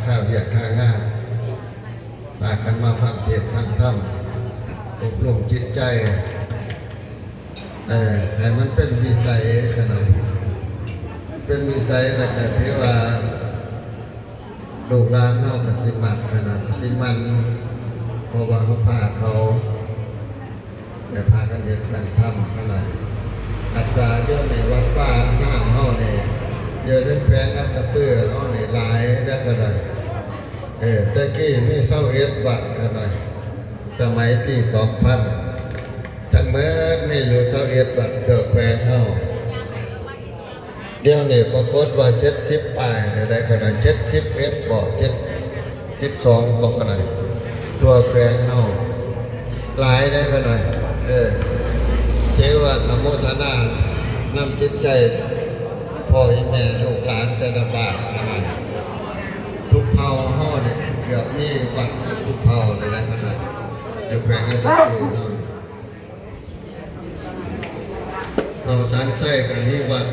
ຄ່າວຽກຄ່າງານ ພາກັນມາຟັງເທດຟັງທຳ ອົບຮົມຈິດໃຈ ເອີ ໃຫ້ມັນເປັນວິໄສຂະໜ້ອຍ ເປັນວິໄສ ແລ້ວກະຖືວ່າ ລູກຫຼານເຮົາກະຊິມັກຂະໜ້ອຍ ກະຊິໝັ່ນ ເພາະວ່າເຮົາພາເຂົາ ໄດ້ພາກັນເຮັດກັນທຳຂະໜ້ອຍ ຮັກສາ ດຽວນີ້ວັດວາອາຮາມເຮົານີ້ ຢູ່ໃນແຂວງອັດຕະປືເຮົານີ້ຫຼາຍເດີຂະໜ້ອຍ ເອີ ແຕ່ກີ້ມີຊາວເອັດວັດຂະໜ້ອຍ ສະໄໝປີສອງພັນ ທັງໝົດມີຢູ່ຊາວເອັດວັດທົ່ວແຂວງເຮົາ ດຽວນີ້ປາກົດວ່າເຈັດສິບປາຍແລ້ວໃດ໋ຂະໜ້ອຍ ເຈັດສິບເອັດບໍ ເຈັດສິບສອງບໍຂະໜ້ອຍ ທົ່ວແຂວງເຮົາ ຫຼາຍເດີຂະໜ້ອຍ ເອີ ຖືວ່າອະນຸໂມທະນານຳຈິດໃຈພໍ່ແມ່ລູກຫຼານແຕ່ລະບ້ານຂະໜ້ອຍ ທຸກເຜົ່າເຮົານີ້ເກືອບມີວັດເກືອບທຸກເຜົ່າແລ້ວໃດ໋ຂະໜ້ອຍ ຢູ່ແຂວງອັດຕະປືເຮົາ ເຜົ່າສານໄຊກະມີວັດ